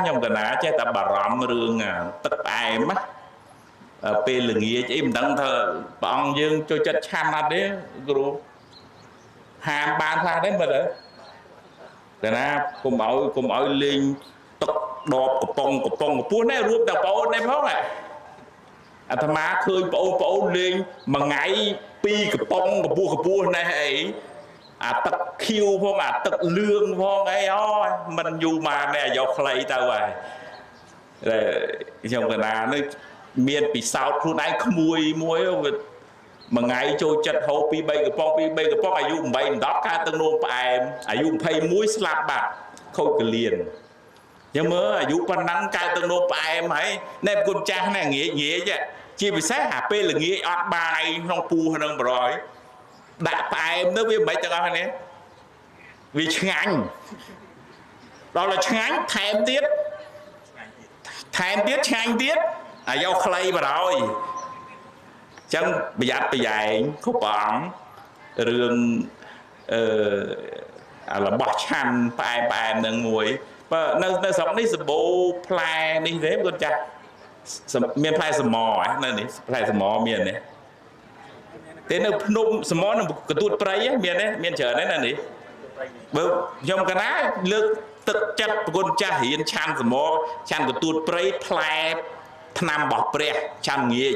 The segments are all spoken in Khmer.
ខ្ញុំកណាចេះតែបារម្ភរឿងទឹកផ្អែមណាពេលល្ងាចអីមិនដឹងថាព្រះអង្គយើងចូលចិត្តឆាន់អត់ទេគ្រូហាមបានខ្លះទេមើលទៅតែណាកុំឲ្យលេងទឹកដបកំប៉ុងកំប៉ុងកំពស់នេះរួមតែបងអូននេះផងអាត្មាឃើញបងប្អូនលេងមួយថ្ងៃពីរកំប៉ុងកំពស់កំពស់នេះអីអាទឹកខៀវផងអាទឹកលឿងផងអីអូមិនយូរមកនេះយកខ្លីទៅហើយតែខ្ញុំកណានេះមានពិសោធន៍ខ្លួនឯងក្មួយមួយមួយថ្ងៃចូលចិត្តហូប2 3កំប៉ុង2 3កំប៉ុងអាយុ8 10កើតទឹកនោមផ្អែមអាយុ21ស្លាប់បាត់ខូចកលៀនខ្ញុំមើលអាយុប៉ុណ្ណឹងកើតទឹកនោមផ្អែមហើយណែគុណចាស់ណែងាយងាយជាពិសេសអាពេលល្ងាចអត់បាយក្នុងពោះនឹងបរយដាក់ផ្អែមទៅវាមិនទាំងអស់នេះវាឆ្ងាញ់ដល់តែឆ្ងាញ់ថែមទៀតថែមទៀតឆ្ងាញ់ទៀតអាយុខ្លីបរយចឹងប្រយ័ត្នប្រយែងគ្រប់ព្រះអង្គរឿងអឺអារបស់ឆាន់ផ្អែមផ្អែមនឹងមួយបើនៅស្រុកនេះសម្បូរផ្លែនេះទេគាត់ចាស់មានផ្លែសមនៅនេះផ្លែសមមានទេទេនៅភ្នំសមនឹងកទួតព្រៃមានទេមានច្រើនទេនៅនេះបើខ្ញុំកណាលើកទឹកចិត្តប្រគុណចាស់រៀនឆាន់សមឆាន់កទួតព្រៃផ្លែថ្នាំរបស់ព្រះឆាន់ងាយ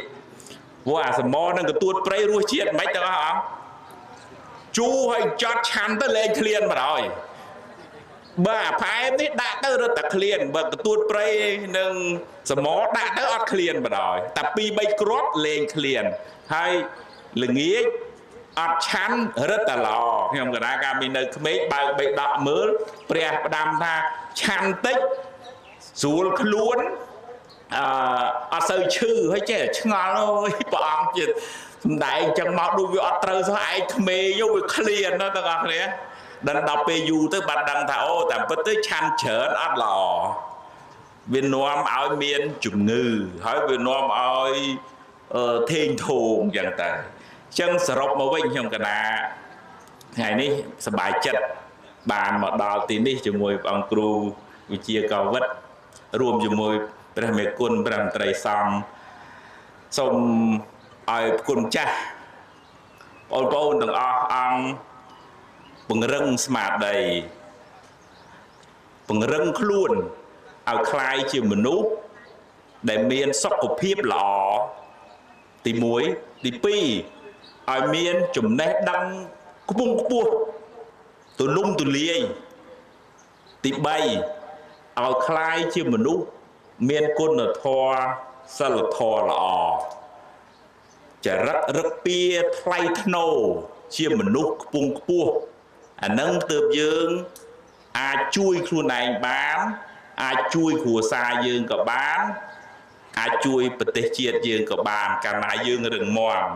ព្រោះអាសមនឹងកទួតព្រៃរសជាតិមិនទាំងអស់អង្គជូរហើយចត់ឆាន់ទៅលែងឃ្លានបណ្ដោយបើអាផ្អែមនេះដាក់ទៅរត់តែឃ្លានបើកទួតព្រៃនឹងសមដាក់ទៅអត់ឃ្លានបណ្ដោយតែ2 3គ្រាប់លែងឃ្លានហើយល្ងាចអត់ឆាន់រត់តែល្អខ្ញុំកណាកាលមាននៅក្មេងបើកបេដកមើលព្រះផ្ដាំថាឆាន់តិចស្រួលខ្លួនអឺអត់សូវឈឺហើយចេះឆ្ងល់អូយព្រះអង្គជាសំដែងចឹងមកដូចវាអត់ត្រូវសោះឯងក្មេងយកវាឃ្លានណាទាំងអស់គ្នាដល់ដល់ពេលយូរទៅបានដឹងថាអូតាមពិតទៅឆាន់ច្រើនអត់ល្អវានាំឲ្យមានជំងឺហើយវានាំឲ្យធេងធោងចឹងទៅចឹងសរុបមកវិញខ្ញុំកណាថ្ងៃនេះសប្បាយចិត្តបានមកដល់ទីនេះជាមួយព្រះអង្គគ្រូវិជាកវិតរួមជាមួយព្រះមេគុណព្រះមន្ត្រីសង្ឃសូមឲ្យគុណចាស់បងប្អូនទាំងអស់អង្គពង្រឹងស្មារតីពង្រឹងខ្លួនឲ្យคล้ายជាមនុស្សដែលមានសុខភាពល្អទី1ទី2ឲ្យមានចំណេះដឹងខ្ពង់ខ្ពស់ទូលំទូលាយទី3ឲ្យคล้ายជាមនុស្សមានគុណធម៌សិលធម៌ល្អចរិតរឹកពីថ្លៃថ្នូរជាមនុស្សខ្ពង់ខ្ពស់អានឹងទើបយើងអាចជួយខ្លួនឯងបានអាចជួយគ្រួសារយើងក៏បានអាចជួយប្រទេសជាតិយើងក៏បានកាលណាយើងរឹងមាំ